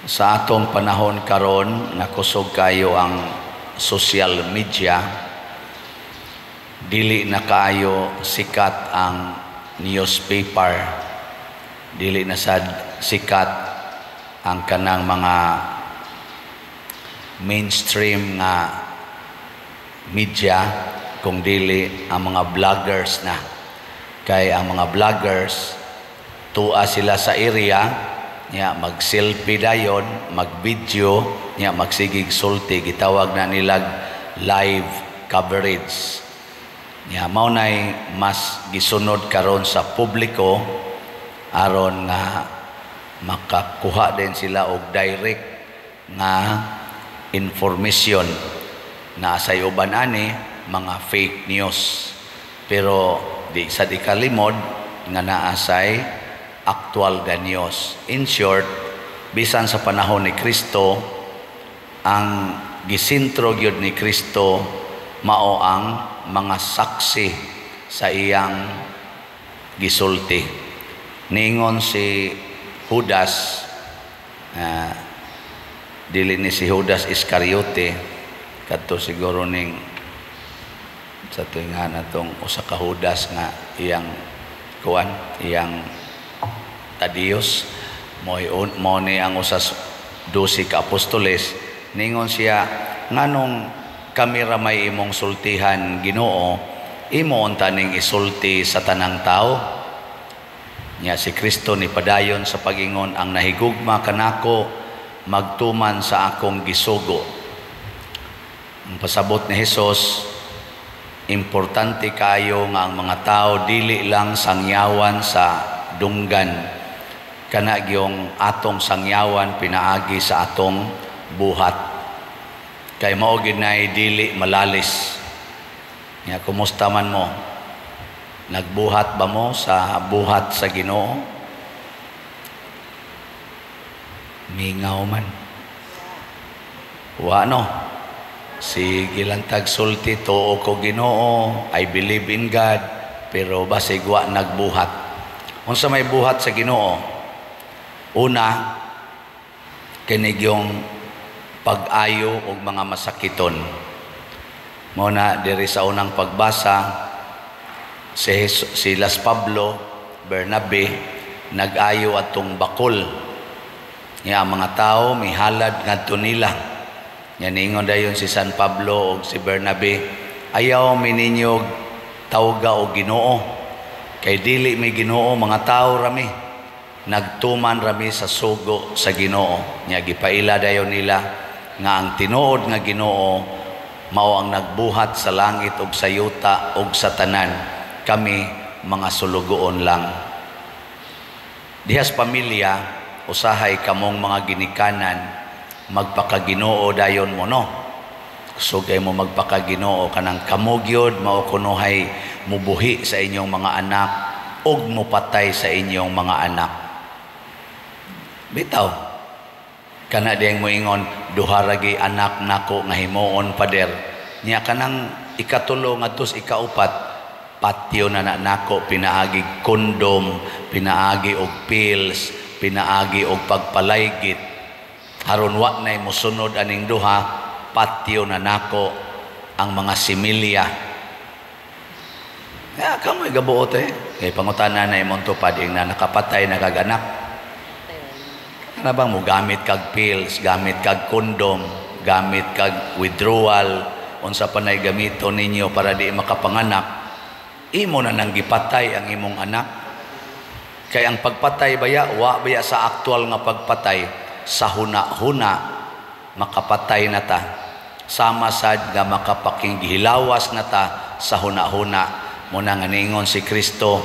Sa atong panahon karon, nakusog kayo ang social media, dili na kaayo sikat ang newspaper, dili na sad sikat ang kanang mga mainstream nga media, kung dili ang mga vloggers na. Kay ang mga vloggers, tua sila sa area nya, mag-selfie dayon, mag-video nya, magsigig sulti. Gitawag na nilag live coverage. Nya mao nay mas gisunod karon sa publiko aron nga makakuha din sila og direct nga information na sa uban ani mga fake news, pero di sa di kalimod nga naa say actual ga news. In short, bisan sa panahon ni Kristo, ang gisintro gyud ni Kristo mao ang mga saksi sa iyang gisulti. Ningon si Judas, dili ni si Judas Iscariote, kadto siguro ning sa tuwing atong usa ka Judas nga iyang kuan, iyang Tadios, mo ni ang usas 12 ka apostoles. Ningon siya, "Nganong kami ra may imong sultihan, Ginoo? Imo unta ning isulti sa tanang tao?" Nya si Kristo ni padayon sa pagingon, "Ang nahigugma kanako magtuman sa akong gisugo." Ang pasabot ni Hesus, importante kayo nga ang mga tao dili lang sangyawan sa dunggan, kana gyung atong sangyawan pinaagi sa atong buhat, kay mao gid nay dili malalis. Nya kumusta man mo? Nagbuhat ba mo sa buhat sa Ginoo? Mingaw man. Wa, no? Sige lang tagsulti, "Tuo ko Ginoo, I believe in God," pero basig wa nagbuhat. Unsa may buhat sa Ginoo? Una, kini yung pag-ayo og mga masakiton. Mao na diri sa unang pagbasa, si Las Pablo, Bernabe, nag-ayo atong bakol. Nga ang mga tao mihalad ngadto nila. Nya niingon dayon si San Pablo og si Bernabe, "Ayaw mi ninyo tawga og Ginoo. Kay dili may Ginoo, mga tao rami. Nagtuman rami sa sugo sa Ginoo." Nya gipaila dayon nila nga ang tinuod nga Ginoo mao ang nagbuhat sa langit ug sa yuta ug sa tanan. Kami mga sulugoon lang. Dihas pamilya, usahay kamong mga ginikanan magpakaginoo dayon mo, no? Sugay mo magpakaginoo kanang kamo gyud mao kunohay mubuhi sa inyong mga anak ug mupatay sa inyong mga anak. Bitaw. Kana diyang moingon, "Duha ra gyud anak nako nga himuon, pader." Nya kanang ikatulo ngadto sa ikaupat, patyo na na nako pinaagi kondom, pinaagi og pills, pinaagi og pagpalaygit. Aron wa nay mosunod aning duha, patyo na nako ang mga similya. Ya, kamoy gabuot eh. Kay pangutana na imong tupad, ing na nakapatay na kag anak. Kana bang mo gamit kag pills, gamit kag kondom, gamit kag withdrawal, unsa pa nay gamiton ninyo para di makapanganak, imo na nang gipatay ang imong anak. Kay ang pagpatay baya, wa baya sa aktual nga pagpatay, sa huna-huna makapatay na ta. Sama sad nga makapakinghilawas na ta sa huna-huna. Muna nga niingon si Kristo,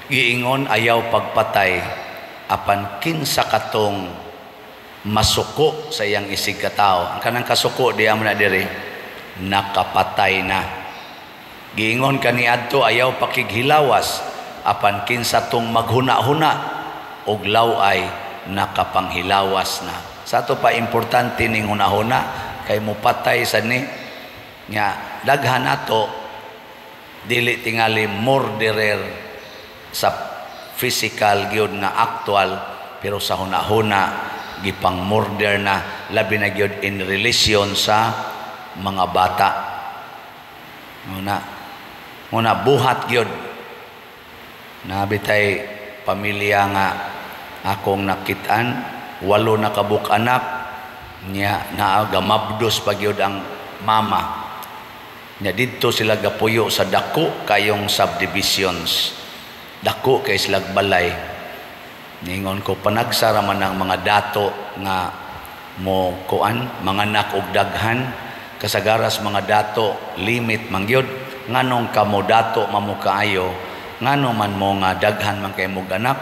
giingon ayaw pagpatay, apan kinsa katong masuko sa iyang isig katao. Ang kanang kasuko diya mo na diri, nakapatay na. Giingon kaniadto ayaw pakighilawas, apan kinsa tong maghuna-huna og law-ay, nakapanghilawas na. Sa ato pa importante ning hunahuna kay mupatay sa ni nga daghan nato dili tingali murderer sa physical gyud nga actual, pero sa hunahuna gipang murder na, labi na gyud in relation sa mga bata. Muna buhat gyud. Nabitay pamilya nga akong nakitaan, walo na kabuk anak niya, naa gamabdos pa gyud ang mama nya. Didto sila gapuyo sa dako kayong subdivisions, dako kay sila balay. Ningon ko, panagsara man ang mga dato nga mo kuan manganak og daghan. Kasagaras mga dato limit man gyud. Nganong kamo dato mamo kaayo, ngano man mo nga daghan man kay mo anak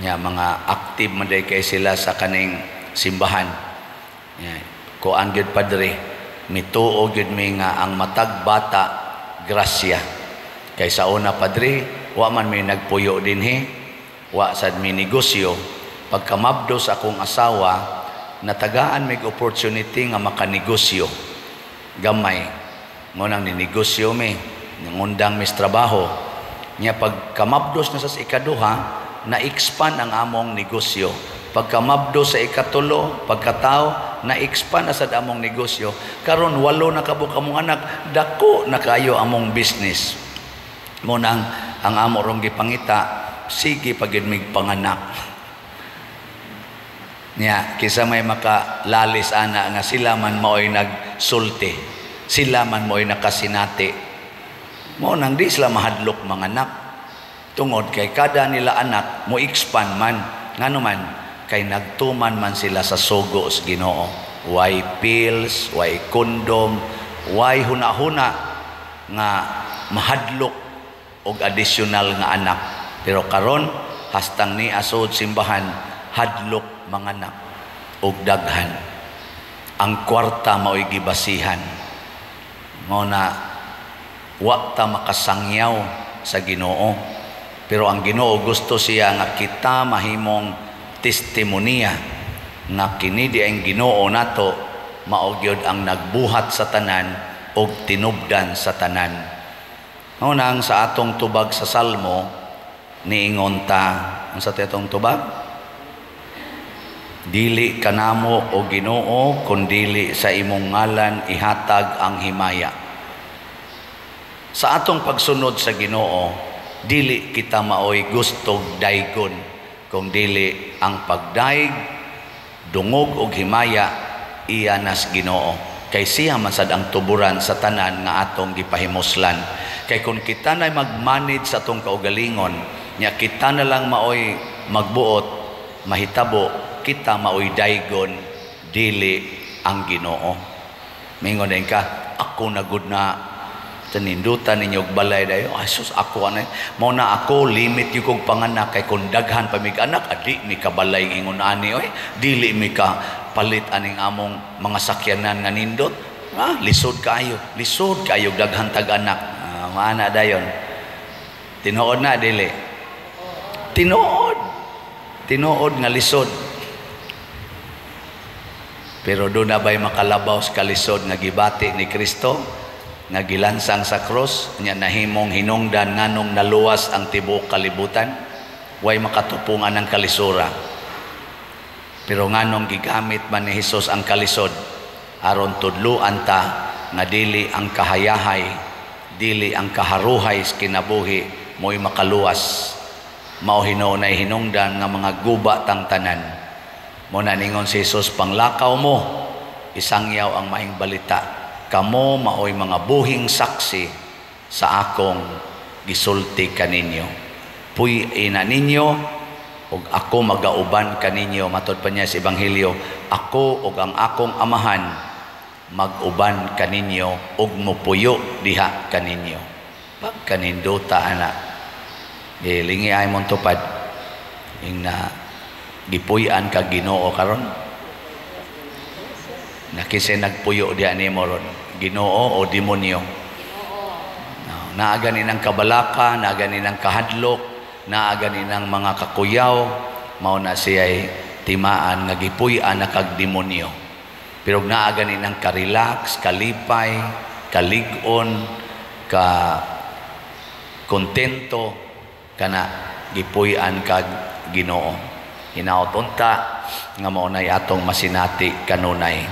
nya? Mga active man day kay sila sa kaning simbahan nya. Kuan gyud, padre, mituo gyud mi nga ang matag bata grasya. Kay sa una, padre, wa man mi nagpuyo dinhi, wa sad mi negosyo. Pagkamabdos akong asawa, natagaan mig opportunity nga makanegosyo gamay. Ngunang ninegosyo mi, nangundang mis trabaho nya. Pagkamabdos na sa ikaduha, na-expand ang among negosyo. Pagkamabdos sa ikatulo, pagkatao, na-expand na sad among negosyo. Karon walo na kabuk among anak, dako na kayo among business. Mo nang ang amo rong gipangita, sige pagid mig panganak. Nya kisa may makalalis ana nga sila man maoy nagsulti, sila man maoy nakasinati. Mo nang di sila mahadlok manganak tungod kay kada nila anak mo expand man. Ngano man? Kay nagtuman man sila sa sugo sa Ginoo. Way pills, way condom, way huna-huna nga mahadlok og additional nga anak. Pero karon, hastang ni asod simbahan, hadlok manganak og daghan. Ang kwarta maoy gibasihan. Mao na wa ta makasangyaw sa Ginoo. Pero ang Ginoo, gusto siya nga kita mahimong testimonya nga kini di ang Ginoo nato, mao gyud ang nagbuhat sa tanan og tinubdan sa tanan. Mao nang sa atong tubag sa Salmo, niingon ta, ang sa atong tubag, "Dili kanamo, o Ginoo, kundili sa imong ngalan ihatag ang himaya." Sa atong pagsunod sa Ginoo, dili kita maoy gustog daygon, kung dili ang pagdayeg, dungog og himaya iya nas Ginoo. Kay siya man sad ang tuburan sa tanan nga atong gipahimuslan. Kay kung kita na mag-manage sa atong kaugalingon, nya kita na lang maoy magbuot, mahitabo kita maoy daygon, dili ang Ginoo. Mingon din ka, "Ako na gud na sa nindutan ninyo og balay dayo. Ay sus, ako ana." Mao na ako limit yung kog panganak, kay kung daghan pa mig anak, adi mi kabalay ingon ani oy, dili mi ka palit aning among mga sakyanan nga nindot. Ah, lisod kaayo, lisod kaayo daghan tag anak. Ah, maana dayon. Tinuod na dili? Tinuod. Tinuod nga lisod. Pero doon na ba'y makalabaw sa kalisod nga gibati ni Kristo, nga gilansang sa krus, nya nahimong hinungdan nganong naluwas ang tibuok kalibutan? Way makatupungan ang kalisura. Pero nganong gigamit man ni Hesus ang kalisod? Aron tudluan ta nga dili ang kahayahay, dili ang kaharuhay sa kinabuhi mo'y makaluwas. Mao hinuon hinungdan nga mga guba tang tanan. Mo na ningon si Jesus, "Panglakaw mo, isangyaw ang maing balita. Kamo maoy mga buhing saksi sa akong gisulti kaninyo. Puy na ninyo ug ako magauban kaninyo." Matod pa niya sa Ebanghelyo, "Ako ug ang akong Amahan mag-uban kaninyo ug mupuyo diha kaninyo." Pagkaninduta ana. Gilingi ay mong tupad ing na gipuy-an ka Ginoo karon. Nakisay nagpuyo diha nimo ron, Ginoo o demonyo? No, naa gani ng kabalaka, naa gani ng kahadlok, naa gani ng mga kakuyaw, mao na siya'y timaan nga gipuy-an na kag demonyo. Pero naa gani ng ka-relax, kalipay, kalig-on, ka kontento, kana gipuy-an kag Ginoo. Hinaot unta nga mao nay atong masinati kanunay.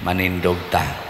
Manindog ta.